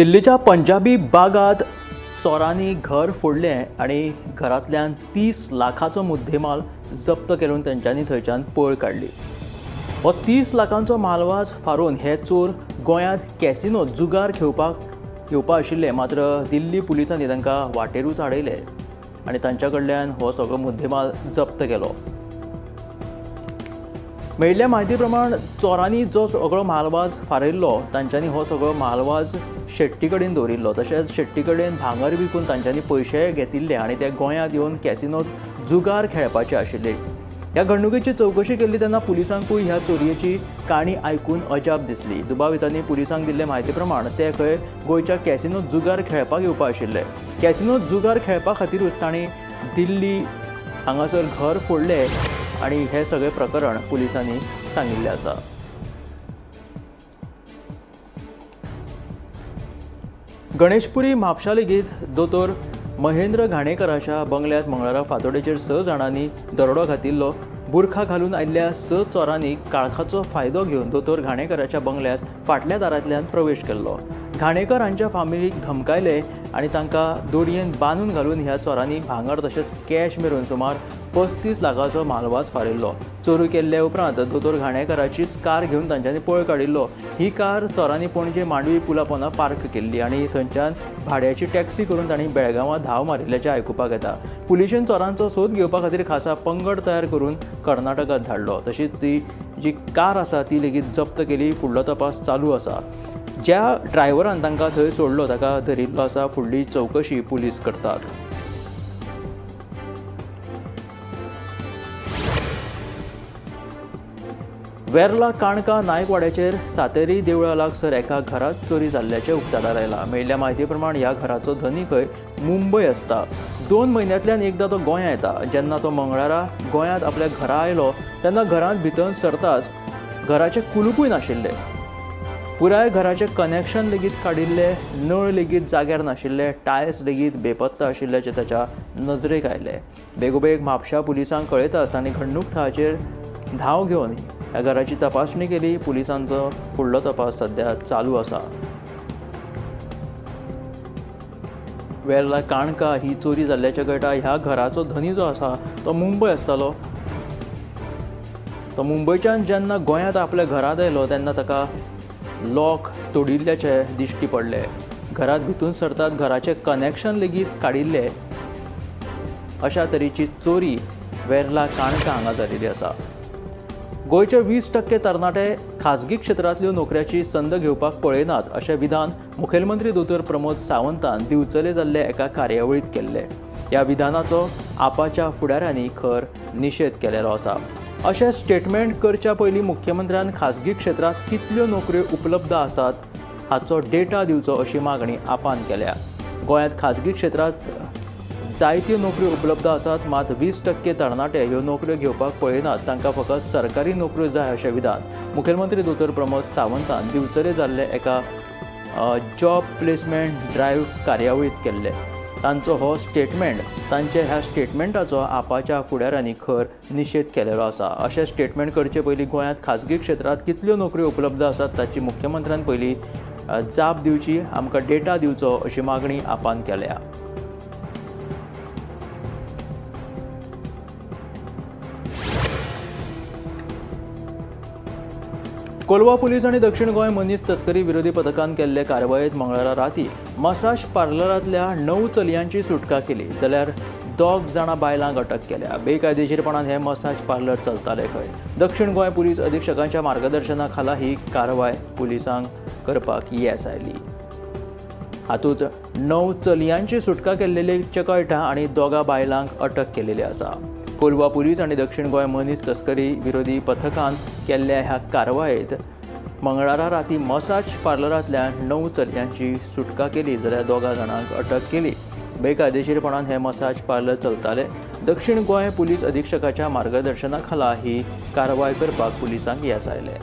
दिल्लीच्या पंजाबी बागात चोरांनी घर फोडलें आनी घरांतल्यान 30 लाखाचो मुद्देमाल जप्त करून तेंच्यांनी थंयच्यान पळ काडली। हो 30 लाखांचो मालवाज फारून हे चोर गोंयांत कॅसिनो जुगार खेळपाक येवपा आशिल्ले, मात्र दिल्ली पुलिसांनी तांकां वाटेरूच आडयले आनी तांच्या कडल्यान हो सगळो मुद्देमाल जप्त केलो। मेळिल्ल्या म्हायती प्रमाण चोरांनी जो सगळो म्हालवाज फारयल्लो तांच्यांनी हो सगळो म्हालवाज शेट्टी कडेन दवरिल्लो, तशेंच शेट्टी कडेन भांगर विकून तांच्यांनी पयशे घेतिल्ले आनी ते गोंयांत येवन कॅसिनोत जुगार खेळपाचे आशिल्ले। ह्या घडणुकेची चवकशी केल्ली तेन्ना पुलिसांकूय ह्या चोरयेची काणी आयकून अजाप दिसली। दुबावितांनी पुलिसांक दिल्ले म्हायती प्रमाण ते खंय गोंयच्या कॅसिनोत जुगार खेळपाक येवपा आशिल्ले। कॅसिनोत जुगार खेळपा खातीरूच तांणी दिल्ली हांगासर घर फोडलें आनी हे सगळे प्रकरण पुलिसांनी सांगिल्लें आसा। गणेशपुरी म्हापशा लेगीत दोतोर महेंद्र घाणेकराच्या बंगल्यांत मंगळारा फांतोडेचेर 6 जाणांनी दरोडो घातिल्लो। बुरखा घालून आयिल्ल्या 6 चोरांनी काळखाचो फायदो घेवन दोतोर घाणेकराच्या बंगल्यांत फाटल्या दारांतल्यान प्रवेश केल्लो। घाणेकर हांच्या फामिलीक धमकायले आनी तांकां दोरयेन बांदून घालून ह्या चोरांनी भांगर तशेंच कॅश मेरून सुमार 35 लाखाचो म्हालवाज फारिल्लो। चोरी केल्ले उपरांत दोतोर घाणेकराचीच कार घेवन तांच्यांनी पळ काडिल्लो। ही कार चोरांनी पणजे मांडवी पुला पोंदा पार्क केल्ली आनी थंयच्यान भाड्याची टॅक्सी करून तांणी बेळगांवां धांव मारिल्ल्याचें आयकुपाक येता। पुलिशेन चोरांचो सोद घेवपा खातीर खासा पंगड तयार करून कर्नाटकांत धाडलो। तशीच ती जी कार आसा ती लेगीत जप्त केली। फुडलो तपास चालू आसा। ज्या ड्रायव्हरान तांकां थंय सोडलो ताका धरिल्लो आसा। फुडली चवकशी पुलीस करतात। वेर्ला काणका नायकवाड्याचेर सातेरी देवळा लागसर एका घरात चोरी जाल्ल्याचें उक्ताडार आयलां। मेळिल्ल्या म्हायती प्रमाण ह्या घराचो धनी खंय मुंबय आसता। 2 म्हयन्यांतल्यान एकदां तो गोंयांत येता। जेन्ना तो मंगळारा गोंयांत आपल्या घरा आयलो तेन्ना घरांत भितर सरताच घराचें कुलुपूय नाशिल्लें। पुराय घराचें कनेक्शन लेगीत काडिल्लें, नळ लेगीत जाग्यार नाशिल्ले, टायल्स लेगीत बेपत्ता आशिल्ल्याचें ताच्या नजरेक आयलें। बेगोबेग म्हापशा पुलिसांक कळयताच तांणी घडणूक थळाचेर धांव घेवन ह्या घराची तपासणी केली। पुलिसांचो फुडलो तपास सध्या चालू आसा। वेर्ला काणका ही चोरी जाल्ल्याचें कळटा। ह्या घराचो धनी जो आसा तो मुंबय आसतालो। तो मुंबयच्यान जेन्ना गोंयांत आपल्या घरांत आयलो तेन्ना ताका लॉक तोडिल्ल्याचें दिश्टी पडलें। घरांत भितून सरतात घराचें कनेक्शन लेगीत काडिल्लें। अशा तरेची चोरी वेर्ला काणका हांगा जाल्ली आसा। गोंयचे 20% तरणाटे खाजगी क्षेत्रांतल्यो नोकऱ्याची संद घेवपाक पळयनात अशें विधान मुखेलमंत्री दोतोर प्रमोद सावंतान दिवचले जाल्ले एका कार्यावळींत केल्लें। ह्या विधानाचो आपाच्या फुडाऱ्यांनी खर निशेध केलेलो आसा। अशें स्टेटमेंट करच्या पयलीं मुख्यमंत्र्यान खाजगी क्षेत्रांत कितल्यो नोकऱ्यो उपलब्ध आसात हाचो डेटा दिवचो अशी मागणी आपान केल्या। गोंयांत खाजगी क्षेत्रांत जायत्यो नोकऱ्यो उपलब्ध आसात, मात 20% तरणाटे ह्यो नोकऱ्यो घेवपाक पळयनात, तांकां फकत सरकारी नोकऱ्यो जाय अशें विधान मुखेलमंत्री दोतोर प्रमोद सावंतान दिवचले जाल्ले एका जॉब प्लेसमेंट ड्रायव्ह कार्यावळींत केल्ले। तांचो हो स्टेटमेंट तांच्या ह्या स्टेटमेंटाचो आपाच्या फुडाऱ्यांनी खर निशेध केलेलो आसा। अशें स्टेटमेंट करचे पयलीं गोंयांत खाजगी क्षेत्रांत कितल्यो नोकऱ्यो उपलब्ध आसात ताची मुख्यमंत्र्यान पयलीं जाप दिवची, आमकां डेटा दिवचो अशी मागणी आपान केल्या। कोलवा पुलीस आनी दक्षिण गोंय मनीस तस्करी विरोधी पथकान केल्ले कारवायेंत मंगळारा राती मसाज पार्लरांतल्या 9 चलयांची सुटका केली, जाल्यार 2 जाणां बायलांक अटक केल्या। बेकायदेशीरपणान हे मसाज पार्लर चलताले खंय। दक्षिण गोंय पुलीस अधीक्षकांच्या मार्गदर्शना खाला ही कारवाय पुलिसांक करपाक येस आयली। हातूंत 9 चलयांची सुटका केल्ल्याचें कळटा आनी 2 बायलांक अटक केलेली आसा। कोलवा पुलीस आनी दक्षिण गोंय मनीस तस्करी विरोधी पथकान केल्ल्या ह्या कारवायेंत मंगळारा राती मसाज पार्लरांतल्यान 9 चलयांची सुटका केली, जाल्यार 2 जाणांक अटक केली। बेकायदेशीरपणान हे मसाज पार्लर चलताले। दक्षिण गोंय पुलीस अधीक्षकाच्या मार्गदर्शना खाला ही कारवाय करपाक पुलिसांक येस आयलें।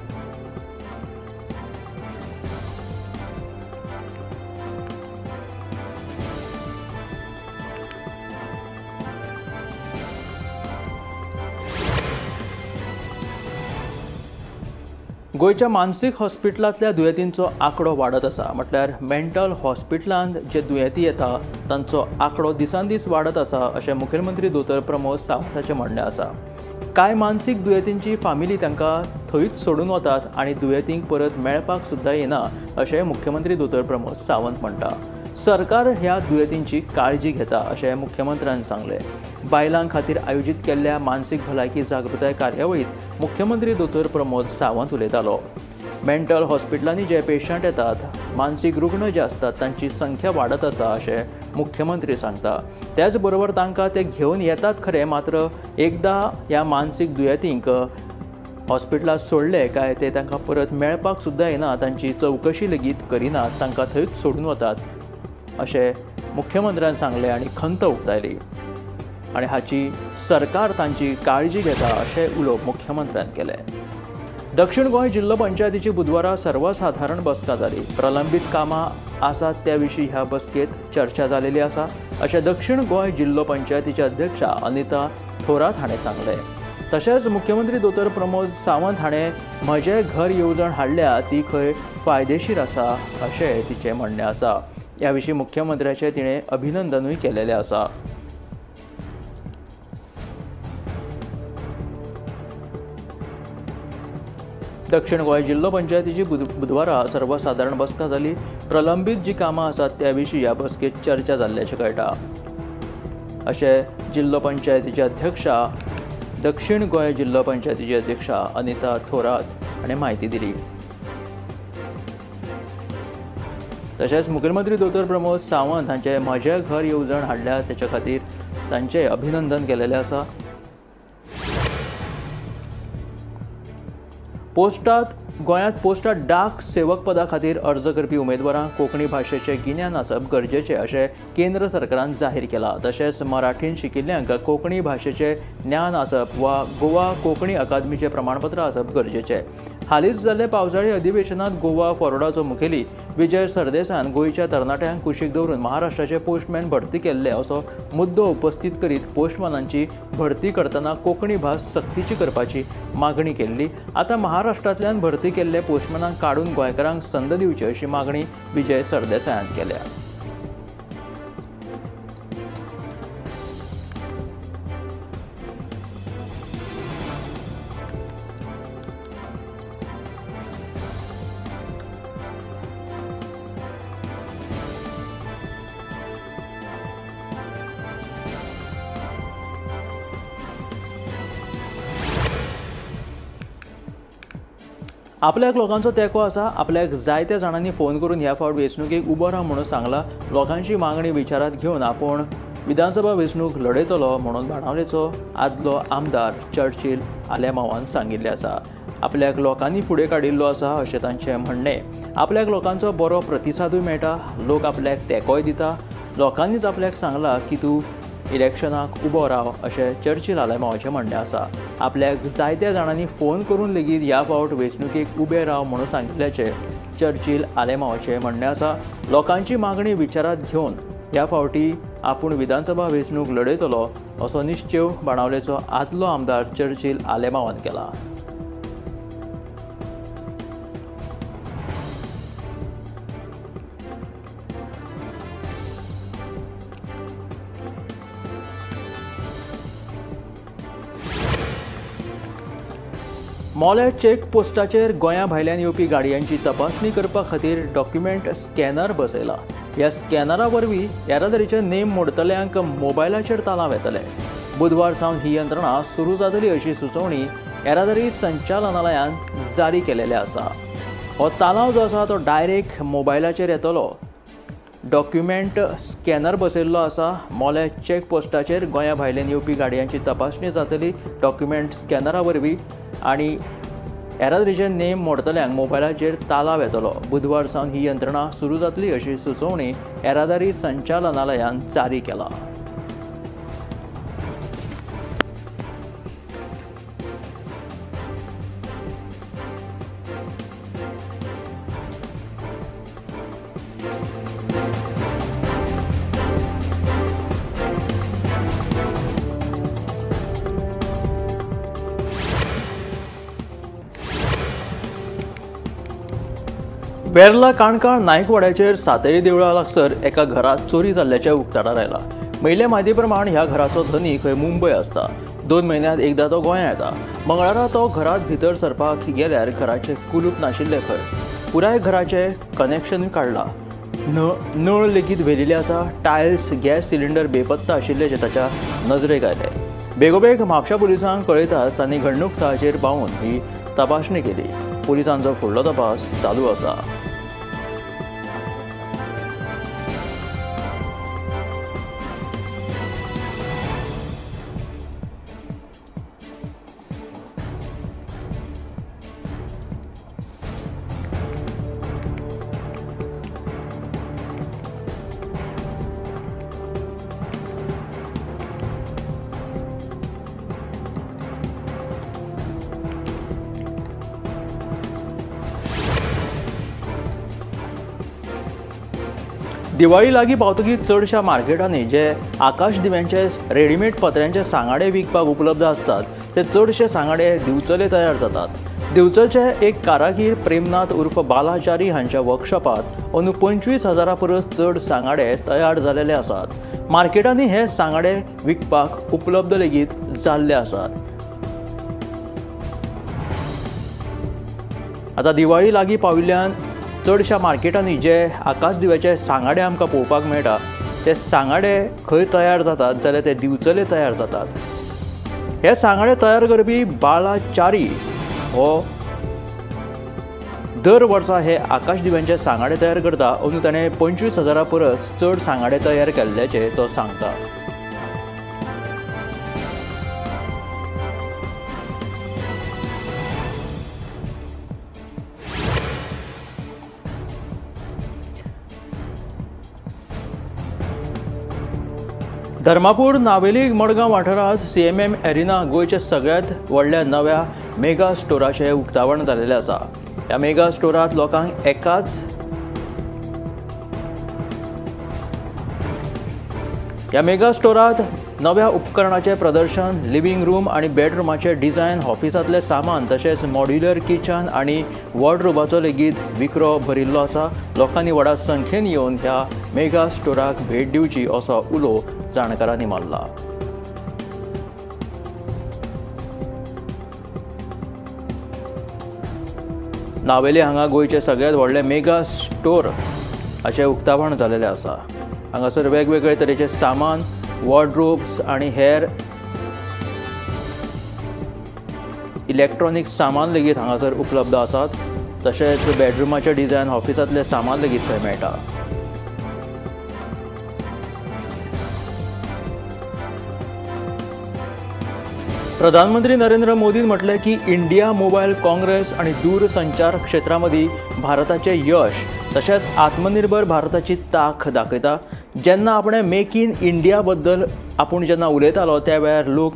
गोंयच्या मानसीक हॉस्पिटलांतल्या दुयेंतींचो आंकडो वाडत आसा. म्हटल्यार मेंटल हॉस्पिटलांत जे दुयेंती येता तांचो आंकडो दिसान दीस वाडत आसा अशें मुखेलमंत्री दोतोर प्रमोद सावंताचें म्हणणें आसा. कांय मानसीक दुयेंतींची फामिली तांकां थंयच सोडून वतात आनी दुयेंतींक परत मेळपाक सुद्दां येना अशें मुख्यमंत्री दोतोर प्रमोद सावंत म्हणटा. सरकार ह्या दुयेंतींची काळजी घेता अशें मुख्यमंत्र्यान सांगलें. बायलां खातीर आयोजीत केल्ल्या मानसीक भलायकी जागृताय कार्यावळींत मुख्यमंत्री दोतोर प्रमोद सावंत उलयतालो. मेंटल हॉस्पिटलांनी जे पेशंट येतात, मानसीक रुग्ण जे आसतात तांची संख्या वाडत आसा अशें मुख्यमंत्री सांगता. त्याच बरोबर तांकां ते घेवन येतात खरें, मात्र एकदां ह्या मानसीक दुयेंतींक हॉस्पिटलांत सोडले काय ते तांकां परत मेळपाक सुद्दां येना, तांची चवकशी लेगीत करिनात, तांकां थंयच सोडून वतात अशें मुख्यमंत्र्यान सांगलें आनी खंत उक्तायली आनी हाची सरकार तांची काळजी घेता अशें उलोवप मुख्यमंत्र्यान केलें. दक्षिण गोंय जिल्लो पंचायतीची बुधवारा सर्वसाधारण बसका जाली. प्रलंबीत कामां आसात त्या विशीं ह्या बसकेंत चर्चा जालेली आसा अशें दक्षिण गोंय जिल्लो पंचायतीचे अध्यक्षा अनिता थोरात हाणें सांगलें. तशेंच मुख्यमंत्री दोतोर प्रमोद सावंत हाणें म्हजें घर येवजण हाडल्या ती खंय फायदेशीर आसा अशें तिचें म्हणणें आसा. ह्या विशीं मुख्यमंत्र्याचें तिणें अभिनंदनूय केलेलें आसा. दक्षिण गोंय जिल्लो पंचायतीची बुधवारा सर्वसाधारण बसका जाली. प्रलंबीत जी कामां आसात त्या विशीं ह्या बसकेंत चर्चा जाल्ल्याचें कळटा अशें जिल्लो पंचायतीची अध्यक्षा दक्षिण गोंय जिल्लो पंचायतीची अध्यक्षा अनिता थोरात हाणें म्हायती दिली. तशेंच मुखेलमंत्री दोतोर प्रमोद सावंत हांचे म्हजें घर येवजण हाडल्या तेच्या खातीर तांचें अभिनंदन केलेलें आसा. पोस्टात गोंयांत पोस्टात डाक सेवक पदा खातीर अर्ज करपी उमेदवारांक कोंकणी भाशेचें गिन्यान आसप गरजेचें अशें केंद्र सरकारान जाहीर केलां. तशेंच मराठीन शिकिल्ल्यांक कोंकणी भाशेचें ज्ञान आसप वा गोवा कोंकणी अकादमीचें प्रमाणपत्र आसप गरजेचें. हालींच जाल्ले पावसाळी अधिवेशनांत गोवा फॉरवर्डाचो मुखेली विजय सरदेसायान गोंयच्या तरणाट्यांक कुशीक दवरून महाराष्ट्राचे पोस्टमॅन भरती केल्ले असो मुद्दो उपस्थीत करीत पोस्टमॅनांची भरती करतना कोंकणी भास सक्तीची करपाची मागणी केल्ली. आतां महाराष्ट्रांतल्यान भरती केल्ले पोस्टमॅनांक काडून गोंयकारांक संद दिवची अशी मागणी विजय सरदेसायान केल्या. आपल्याक लोकांचो तेंको आसा, आपल्याक जायत्या जाणांनी फोन करून ह्या फावट वेंचणुकेक उबो राव म्हणून सांगला. लोकांची मागणी विचारांत घेवन आपूण विधानसभा वेंचणूक लढयतलो म्हणून बाणावलेचो आदलो आमदार चर्चिल आलेमावान सांगिल्लें आसा. आपल्याक लोकांनी फुडें काडिल्लो आसा अशें तांचें म्हणणें. आपल्याक लोकांचो बरो प्रतिसादूय मेळटा, लोक आपल्याक तेंकोय दिता. लोकांनीच आपल्याक सांगलां की तूं इलेक्शनाक उबो राव अशें चर्चिल आलेमावाचें म्हणणें आसा. आपल्याक जायत्या जाणांनी फोन करून लेगीत ह्या फावट वेंचणुकेक उबे राव म्हणून सांगिल्ल्याचें चर्चिल आलेमावाचें म्हणणें आसा. लोकांची मागणी विचारांत घेवन ह्या फावटी आपूण विधानसभा वेंचणूक लढयतलो असो निश्चेव बाणावलेचो आदलो आमदार चर्चिल आलेमावान केला. मोले चेक पोस्टाचेर गोंया भायल्यान येवपी गाडयांची तपासणी करपा खातीर डॉक्युमेंट स्कॅनर बसयला. ह्या स्कॅनरा वरवीं येरादारीचे नेम मोडटल्यांक मोबायलाचेर तालांव येतले. बुधवार सावन ही यंत्रणा सुरू जातली अशी सुचोवणी येरादारी संचालनालयान जारी केलेले आसा. हो तालांव जो आसा तो डायरेक्ट मोबायलाचेर येतलो. डॉक्युमेंट स्कॅनर बसयल्लो आसा. मोले चेक पोस्टाचेर गोंया भायल्यान येवपी गाडयांची तपासणी जातली डॉक्युमेंट स्कॅनरा वरवीं आनी येरादारीचे नेम मोडटल्यांक मोबायलाचेर तालांव येतलो. बुधवार सावन ही यंत्रणा सुरू जातली अशी सुचोवणी येरादारी संचालनालयान जारी केला. वेर्ला काणकाण नायकवाड्याचेर सातेरी देवळा लागसर एका घरात चोरी जाल्ल्याचें उक्ताडार आयला. मेळिल्ले म्हायती प्रमाण ह्या घराचो धनी खंय मुंबय आसता. 2 म्हयन्यांत एकदां तो गोंयांत येता. मंगळारा तो घरांत भितर सरपाक गेल्यार घराचें कुलूप नाशिल्लें खंय. पुराय घराचें कनेक्शनूय काडलां. नळ लेगीत व्हेलेले आसा. टायल्स, गॅस सिलिंडर बेपत्ता आशिल्ल्याचें ताच्या नजरेक आयलें. बेगोबेग म्हापशा पुलिसांक कळयताच तांणी घडणूक थळाचेर पावून ही तपासणी केली. पुलिसांचो फुडलो तपास चालू आसा. दिवाळी लागीं पावतकीर चडशा मार्केटांनी जे आकाश दिव्यांचे रेडीमेड पत्र्यांचे सांगाडे विकपाक उपलब्ध आसतात ते चडशे सांगाडे दिवचले तयार जातात. दिवचलचे एक कारागीर प्रेमनाथ उर्फ बालाचारी हांच्या वर्कशॉपांत अंदू 25,000 परस चड सांगाडे तयार जालेले आसात. मार्केटांनी हे सांगाडे विकपाक उपलब्ध लेगीत जाल्ले आसात. आतां दिवाळी लागीं पाविल्ल्यान चडशा मार्केटांनी जे आकाश दिव्याचे सांगाडे आमकां पळोवपाक मेळटा ते सांगाडे खंय तयार जातात जाल्यार ते दिवचले तयार जातात. हे सांगाडे तयार करपी बालाचारी हो दर वर्सा हे आकाश दिव्यांचे सांगाडे तयार करता. अंदू ताणें 25,000 परस चड सांगाडे तयार केल्ल्याचें तो सांगता. धर्मापूर नावेली मडगांव वाठारांत CMM arena गोंयच्या सगळ्यांत व्हडल्या नव्या मेगा स्टोराचें उक्तावण जालेलें आसा. ह्या मेगा स्टोरांत लोकांक एकाच ह्या मेगा स्टोरांत नव्या उपकरणाचें प्रदर्शन, लिव्हिंग रूम आनी बेडरुमाचें डिझायन, ऑफिसांतलें सामान तशेंच मॉड्युलर किचन आनी वॉर्डरोबाचो लेगीत विक्रो भरिल्लो आसा. लोकांनी व्हडा संख्येन येवन ह्या मेगा स्टोराक भेट दिवची असो उलो जाणकारांनी मारला. नावेले हांगा गोंयचें सगळ्यांत व्हडलें मेगा स्टोर हाचें उक्तावण जालेलें आसा. हांगासर वेगवेगळे तरेचे सामान, वॉर्डरोब्स आनी हेर इलेक्ट्रॉनीक सामान लेगीत हांगासर उपलब्ध आसात. तशेंच बेडरुमाचें डिझायन, ऑफिसांतलें सामान लेगीत थंय मेळटा. प्रधानमंत्री नरेंद्र मोदीन म्हटलें की इंडिया मोबायल काँग्रेस आनी दूरसंचार क्षेत्रा मदीं भारताचें यश तशेंच आत्मनिर्भर भारताची तांक दाखयता. जेन्ना आपणें मेक इन इंडिया बद्दल आपूण जेन्ना उलयतालो त्या वेळार लोक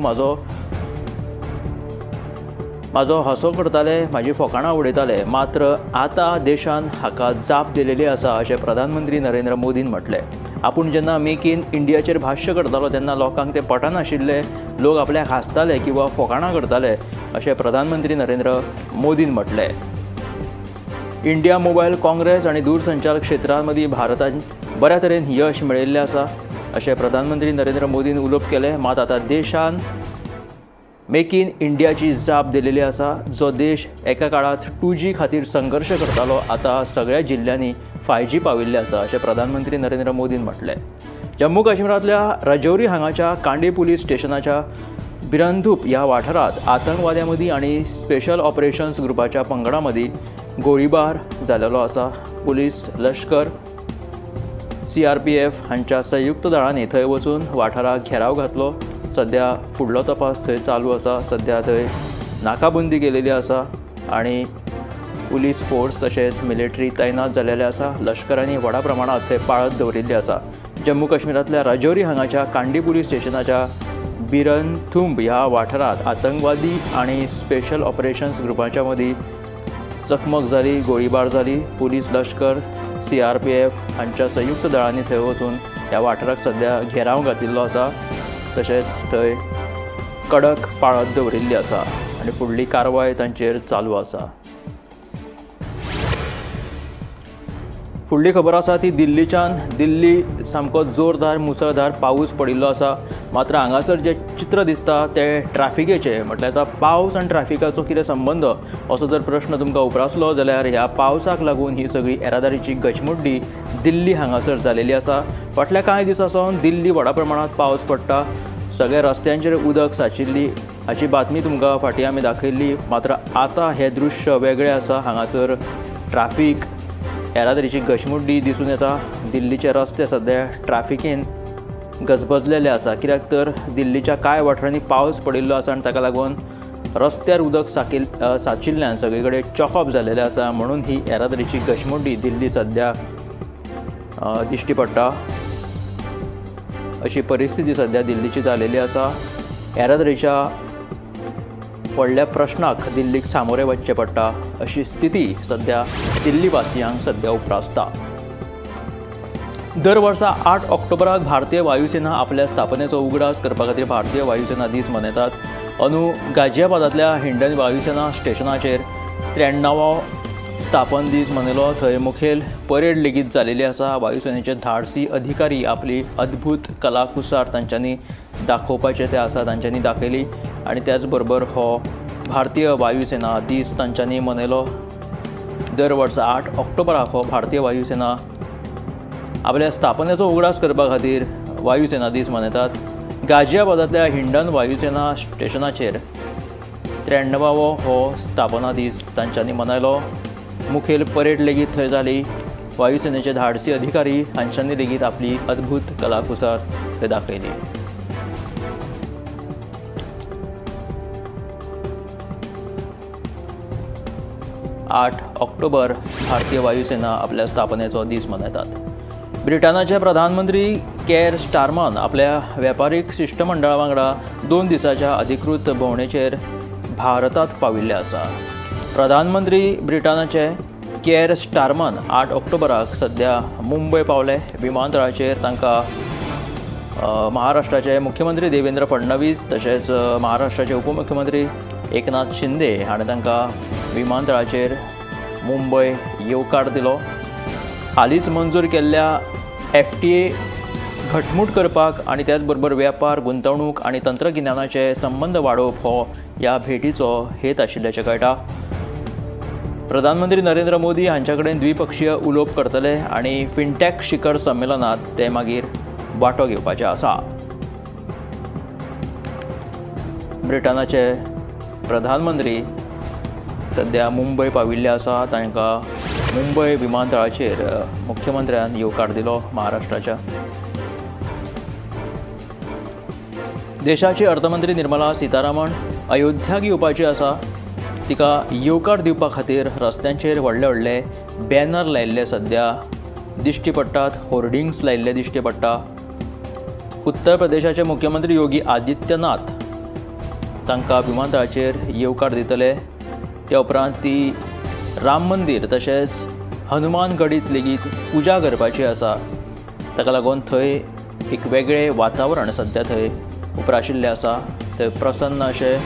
म्हाजो हांसो करताले, म्हाजी फोकाणां उडयताले, मात्र आतां देशान हाका जाप दिलेली आसा अशें प्रधानमंत्री नरेंद्र मोदीन म्हटलें. आपूण जेन्ना मेक इन इंडियाचेर भाश्य करतालो तेन्ना लोकांक तें पटनाशिल्लें, लोक आपल्याक हांसताले किंवा फोकाणां करताले अशें प्रधानमंत्री नरेंद्र मोदीन म्हटलें. इंडिया मोबायल काँग्रेस आनी दूरसंचार क्षेत्रां मदीं भारतान बऱ्या तरेन यश मेळिल्लें आसा अशें प्रधानमंत्री नरेंद्र मोदीन उलोवप केलें. मात आतां देशान मेक इन इंडियाची जाप दिलेली आसा. जो देश एका काळांत 2G खातीर संघर्श करतालो आतां सगळ्या जिल्ल्यांनी 5G पाविल्लें आसा अशें प्रधानमंत्री नरेंद्र मोदीन म्हटलें. जम्मू काश्मीरांतल्या राजौरी हांगाच्या कांडी पुलीस स्टेशनाच्या बिरंधूप ह्या वाठारांत आतंकवाद्यां मदीं आनी स्पेशल ऑपरेशन्स ग्रुपाच्या पंगडां मदीं गोळीबार जालेलो आसा. पुलीस, लश्कर, CRPF हांच्या संयुक्त दळांनी थंय वचून वाठाराक घेराव घातलो. सद्या फुडलो तपास थंय चालू आसा. सद्या थंय नाकाबंदी केलेली आसा आनी पुलीस फोर्स तशेंच मिलिटरी तैनात जालेले आसा. लश्करांनी व्हडा प्रमाणांत थंय पाळत दवरिल्ली आसा. जम्मू काश्मीरांतल्या राजौरी हांगाच्या कांडी पुलीस स्टेशनाच्या बिरनथुंब ह्या वाठारांत आतंकवादी आनी स्पेशल ऑपरेशन्स ग्रुपाच्या मदीं चकमक जाली, गोळीबार जाली. पुलीस, लश्कर, CRPF हांच्या संयुक्त दळांनी थंय वचून ह्या वाठाराक सद्या घेराव घातिल्लो आसा. तशेंच थंय कडक पाळत दवरिल्ली आसा आनी फुडली कारवाय तांचेर चालू आसा. फुडली खबर आसा ती दिल्लीच्यान। दिल्ली सामको जोरदार मुसळधार पावस पडिल्लो आसा, मात्र हांगासर जें चित्र दिसता तें ट्राफिकेचें, म्हटल्यार आतां पावस आनी ट्राफिकाचो कितें संबंद असो जर प्रश्न तुमकां उप्रासलो जाल्यार ह्या पावसाक लागून ही सगळी येरादारीची गचमुड्डी दिल्ली हांगासर जालेली आसा। फाटल्या कांय दिसां सावन दिल्ली व्हडा प्रमाणांत पावस पडटा, सगळ्या रस्त्यांचेर उदक साचिल्ली हाची बातमी तुमकां फाटीं आमी दाखयल्ली। मात्र आतां हें दृश्य वेगळें आसा, हांगासर ट्राफीक येरादारीची गचमुड्डी दिसून येता। दिल्लीचे रस्ते सद्या ट्राफिकेन गजबजलेले आसा, कित्याक तर दिल्लीच्या कांय वाठारांनी पावस पडिल्लो आसा आनी ताका लागून रस्त्यार उदक साचिल्ल्यान सगळे कडेन चॉकअप जालेलें आसा, म्हणून ही येरादारीची गचमुड्डी दिल्ली सद्या दिश्टी पडटा। अशी परिस्थिती सद्या दिल्लीची जालेली आसा। येरादारीच्या व्हडल्या प्रश्नाक दिल्लीक सामोरें वचचें पडटा अशी स्थिती सद्या दिल्लीवासियांक सद्या उप्रासता। दर वर्सा 8 ऑक्टोबराक भारतीय वायुसेना आपल्या स्थापनेचो उगडास करपा खातीर भारतीय वायुसेना दीस मनयतात। अंदू गाजियाबादांतल्या हिंडन वायुसेना स्टेशनाचेर 93वो स्थापन दीस मनयलो। थंय मुखेल परेड लेगीत जालेली आसा। वायुसेनेचे धाडसी अधिकारी आपली अद्भूत कलाकुसार तांच्यांनी दाखोवपाचें तें आसा तांच्यांनी दाखयली आनी त्याच बरोबर हो भारतीय वायुसेना दीस तांच्यांनी मनयलो। दर वर्सा 8 ऑक्टोबराक हो भारतीय वायुसेना आपल्या स्थापनेचो उगडास करपा खातीर वायुसेना दीस मनयतात। गाजियाबादांतल्या हिंडन वायुसेना स्टेशनाचेर 93वो हो स्थापना दीस तांच्यांनी मनयलो। मुखेल परेड लेगीत थंय जाली। वायुसेनेचे धाडसी अधिकारी हांच्यांनी लेगीत आपली अद्भूत कलाकुसर थंय दाखयली। आठ ऑक्टोबर भारतीय वायुसेना आपल्या स्थापनेचो दीस मनयतात। ब्रिटनाचे प्रधानमंत्री केअर स्टारमन आपल्या वेपारीक शिश्टमंडळा वांगडा 2 दिसाच्या अधिकृत भोंवडेचेर भारतांत पाविल्ले आसा। प्रधानमंत्री ब्रिटनाचे केअर स्टारमन 8 ऑक्टोबराक सद्या मुंबय पावले। विमानतळाचेर तांकां महाराष्ट्राचे मुख्यमंत्री देवेंद्र फडणवीस तशेंच महाराष्ट्राचे उपमुख्यमंत्री एकनाथ शिंदे हाणें तांकां विमानतळाचेर मुंबय येवकार दिलो। हालींच मंजूर केल्ल्या FTA घटमूट करपाक आनी त्याच बरोबर वेपार, गुंतवणूक आनी तंत्रगिन्यानाचे संबंद वाडोवप हो ह्या भेटीचो हेत आशिल्ल्याचें कळटा। प्रधानमंत्री नरेंद्र मोदी हांचे कडेन द्विपक्षीय उलोवप करतले आनी फिनटॅक शिखर संमेलनांत ते मागीर वांटो घेवपाचे आसा। ब्रिटनाचे प्रधानमंत्री सद्या मुंबय पाविल्ले आसा। तांकां मुंबय विमानतळाचेर मुख्यमंत्र्यान येवकार दिलो महाराष्ट्राच्या। देशाची अर्थमंत्री निर्मला सीतारामन अयोध्याक येवपाची आसा। तिका येवकार दिवपा खातीर रस्त्यांचेर व्हडले व्हडले बॅनर लायिल्ले सद्या दिश्टी पडटात, होर्डिंग्स लायिल्ले दिश्टी पडटा। उत्तर प्रदेशाचे मुख्यमंत्री योगी आदित्यनाथ तांकां विमानतळाचेर येवकार दितले। त्या उपरांत ती राम मंदिर तशेंच हनुमान गडीत लेगीत पुजा करपाची आसा। ताका लागून थंय एक वेगळें वातावरण सद्या थंय उप्राशिल्लें आसा। थंय प्रसन्न अशें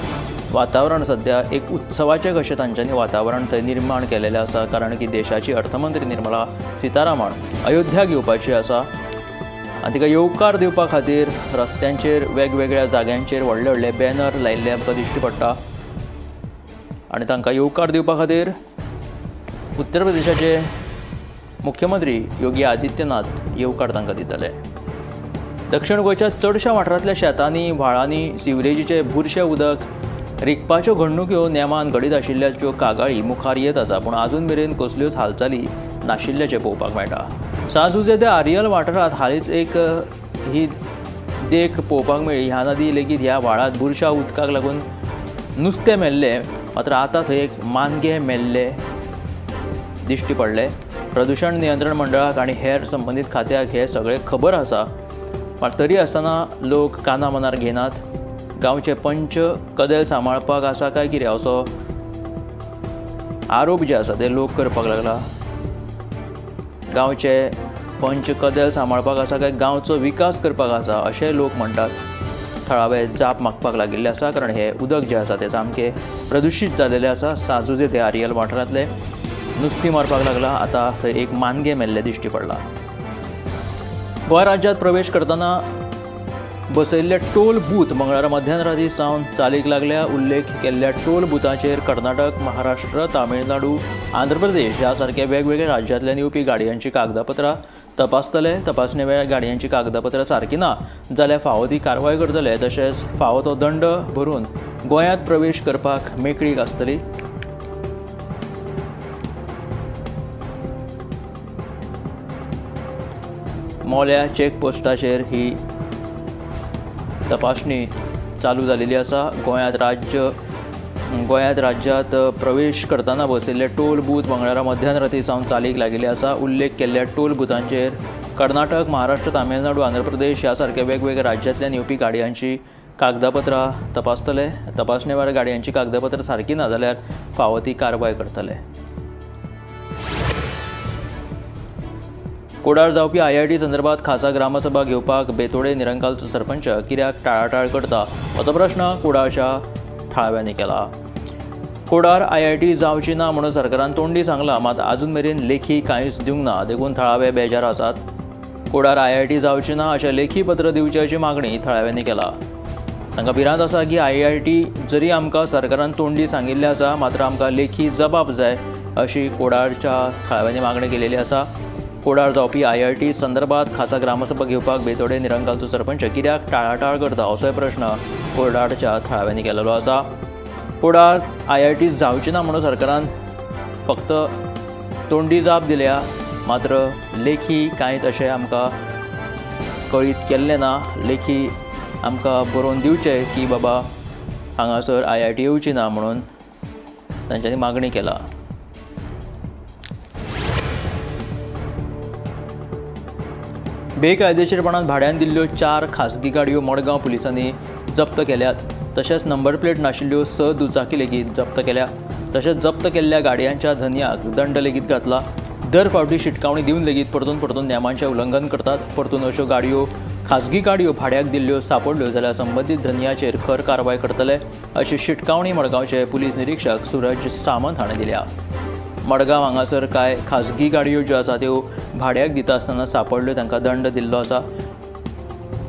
वातावरण सद्या एक उत्सवाचें कशें तांच्यांनी वातावरण थंय निर्माण केलेलें आसा, कारण की देशाची अर्थमंत्री निर्मला सीतारामन अयोध्याक येवपाची आसा आनी तिका येवकार दिवपा खातीर रस्त्यांचेर वेगवेगळ्या जाग्यांचेर व्हडले व्हडले बॅनर लायिल्ले आमकां दिश्टी पडटा आनी तांकां येवकार दिवपा खातीर उत्तर प्रदेशाचे मुख्यमंत्री योगी आदित्यनाथ येवकार तांकां दितले। दक्षिण गोंयच्या चडश्या वाठारांतल्या शेतांनी, व्हाळांनी सिवरेजीचें बुरशें उदक रिगपाच्यो घडणुक्यो नेमान घडीत आशिल्ल्याच्यो कागाळी मुखार येत आसा, पूण आजून मेरेन कसल्योच हालचाली नाशिल्ल्याचें पळोवपाक मेळटा। सांजुजे ते आरियल वाठारांत हालींच एक ही देख पळोवपाक मेळ्ळी। ह्या नदी लेगीत ह्या व्हाळांत बुरश्या उदकाक लागून नुस्तें मेल्लें, मात्र आतां थंय एक मानगें मेल्लें दिश्टी पडलें। प्रदूशण नियंत्रण मंडळाक आनी हेर संबंदीत खात्याक हें सगळें खबर आसा, मात तरी आसतना लोक काना मनार घेनात। गांवचे पंच कदेल सांबाळपाक आसा काय कितें असो आरोप जे आसा ते लोक करपाक लागला। गांवचे पंच कदेल सांबाळपाक आसा काय गांवचो विकास करपाक आसा अशें लोक म्हणटात। थळावे जाप मागपाक लागिल्ले आसा, कारण हें उदक जें आसा तें सामकें प्रदुशीत जालेलें आसा। सांजुजे ते आरियल वाठारांतलें नुस्तीं मारपाक लागला। आतां थंय एक मानगें मेल्लें दिश्टी पडलां। गोंय राज्यांत प्रवेश करतना बसयल्ले टोल बूथ मंगळारा मध्यान राती सावन चालीक लागल्या। उल्लेख केल्ल्या टोल बुथांचेर कर्नाटक, महाराष्ट्र, तामिळनाडू, आंध्र प्रदेश ह्या सारक्या वेगवेगळ्या राज्यांतल्यान येवपी गाडयांची कागदपत्रां तपासतले। तपासणे वेळार गाडयांची कागदपत्रां सारकी ना जाल्यार फावो ती कारवाय करतले। तशेंच फावो तो दंड भरून गोंयांत प्रवेश करपाक मेकळीक आसतली। मोल्या चेकपोस्टाचेर ही तपासणी चालू जालेली आसा। गोंयांत राज्यांत प्रवेश करतना बसयल्ले टोल बूथ मंगळारा मध्यान राती सावन चालीक लागिल्ले आसा। उल्लेख केल्ल्या टोल बुथांचेर कर्नाटक, महाराष्ट्र, तामिळनाडू, आंध्र प्रदेश ह्या सारक्या वेगवेगळ्या राज्यांतल्यान येवपी गाडयांची कागदपत्रां तपासतले। तपासणे वेळार गाडयांची कागदपत्रां सारकी ना जाल्यार फावो ती कारवाय करतले। कोडार जावपी आयआयटी संदर्भात खासा ग्रामसभा घेवपाक बेतोडे निरंकालचो सरपंच कित्याक टाळाटाळ करता असो प्रश्न कोडारच्या थळाव्यांनी केला। कोडार आयआयटी जावची ना म्हणून सरकारान तोंडी सांगला, मात आजून मेरेन लेखी कांयच दिवंक ना, देखून थळावे बेजार आसात। कोडार आयआयटी जावची ना अशें लेखी पत्र दिवचें अशी मागणी थळाव्यांनी केला। तांकां भिरांत आसा की आयआयटी जरी आमकां सरकारान तोंडी सांगिल्लें आसा, मात्र आमकां लेखी जबाब जाय अशी कोडारच्या थळाव्यांनी मागणी केलेली आसा। कोडार जावपी आयआयटी संदर्भात खासा ग्रामसभा घेवपाक बेतोडे निरंकालचो सरपंच कित्याक टाळाटाळ करता असोय प्रश्न कोडारच्या थळाव्यांनी केलेलो आसा। कोडार आयआयटी जावची ना म्हणून सरकारान फक्त तोंडी जाप दिल्या, मात्र लेखी कांय तशें आमकां कळीत केल्लें ना। लेखी आमकां बरोवन दिवचें की बाबा हांगासर आयआयटी येवची ना म्हणून तांच्यांनी मागणी केला। बेकायदेशीरपणान भाड्यान दिल्ल्यो 4 खासगी गाडयो मडगांव पुलिसांनी जप्त केल्यात। तशेंच नंबर प्लेट नाशिल्ल्यो 6 दुचाकी लेगीत जप्त केल्या। तशेंच जप्त केल्ल्या गाडयांच्या धनयाक दंड लेगीत घातला। दर फावटी शिटकावणी दिवन लेगीत परतून परतून नेमांचें उल्लंघन करतात। परतून अश्यो गाडयो खासगी गाडयो भाड्याक दिल्ल्यो सापडल्यो जाल्यार संबंदीत धनयाचेर खर कारवाय करतले अशी शिटकावणी मडगांवचे पुलीस निरीक्षक सूरज सामंत हाणें दिल्या। मडगांव हांगासर कांय खासगी गाडयो ज्यो आसा त्यो भाड्याक दिता आसतना सापडल्यो, तांकां दंड दिल्लो आसा।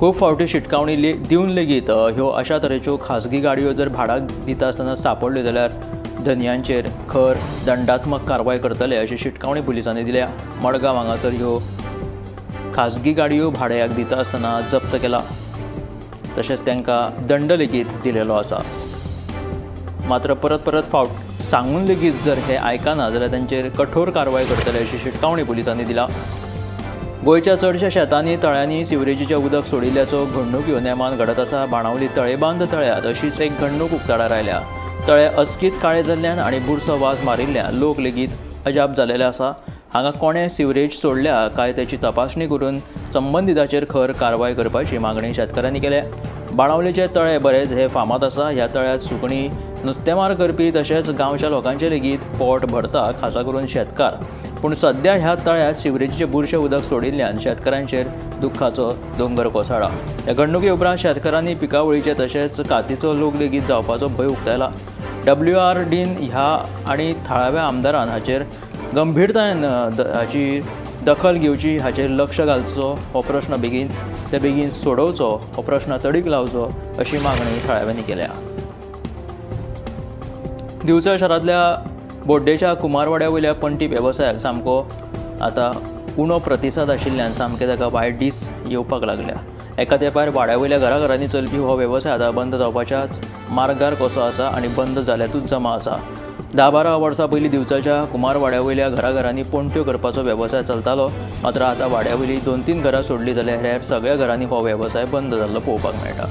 खूब फावटी शिटकावणी दिवन लेगीत ह्यो अशा तरेच्यो खासगी गाडयो जर भाड्याक दिता आसतना सापडल्यो जाल्यार धनयांचेर खर दंडात्मक कारवाय करतले अशी शिटकावणी पुलिसांनी दिल्या। मडगांव हांगासर ह्यो खासगी गाडयो भाड्याक दिता आसतना जप्त केला, तशेंच तांकां दंड लेगीत दिलेलो आसा। मात्र परत परत फावट सांगून लेगीत जर हे आयकना जाल्यार तांचेर कठोर कारवाय करतले अशी शिटकावणी पुलिसांनी दिल्या। गोंयच्या चडशा शेतांनी तळ्यांनी सिवरेजीचें उदक सोडिल्ल्याचो घडणुक्यो नेमान घडत आसा। बाणावली तळेबांद तळ्यांत अशीच एक घडणूक उक्ताडार आयल्या। तळे अचकीत काळे जाल्ल्यान आनी बुरसो वास मारिल्ल्यान लोक लेगीत अजाप जालेले आसा। हांगा कोणें सिवरेज सोडल्या काय तेची तपासणी करून संबंदिताचेर खर कारवाय करपाची मागणी शेतकारांनी केल्या। बाणावलीचे तळे बरेच हे फामाद आसा। ह्या तळ्यांत सुकणीं नुस्तेमार करपी तशेंच गांवच्या लोकांचे लेगीत पोट भरता, खासा करून शेतकार। पूण सद्या ह्या तळ्यांत सिवरेजीचें बुरशें उदक सोडिल्ल्यान शेतकारांचेर दुख्खाचो दोंगर कोसळ्ळा। ह्या घडणुके उपरांत शेतकारांनी पिकावळीचे तशेंच कातीचो लोक लेगीत जावपाचो भंय उक्तायला। WRDन ह्या आनी थळाव्या आमदारान हाचेर गंभीरतायेन हाची दखल घेवची, हाचेर लक्ष घालचो, हो प्रश्न बेगीन ते बेगीन सोडोवचो, हो प्रश्न तडीक लावचो अशी मागणी थळाव्यांनी केल्या। दिवचल शारांतल्या बोड्डेच्या कुमारवाड्या वयल्या पणटी वेवसायाक सामको आतां उणो प्रतिसाद आशिल्ल्यान सामकें ताका वायट दीस येवपाक लागल्या। एका तेंपार वाड्या वयल्या घराघरांनी चलपी हो वेवसाय आतां बंद जावपाच्याच मार्गार कसो आसा आनी बंद जाल्यातूच जमा आसा। 10-12 वर्सां पयलीं दिवचलच्या कुमारवाड्या वयल्या घराघरांनी पणट्यो करपाचो वेवसाय चलतालो, मात्र आतां वाड्या वयलीं 2-3 घरां सोडलीं जाल्यार हेर सगळ्या घरांनी हो वेवसाय बंद जाल्लो पळोवपाक मेळटा।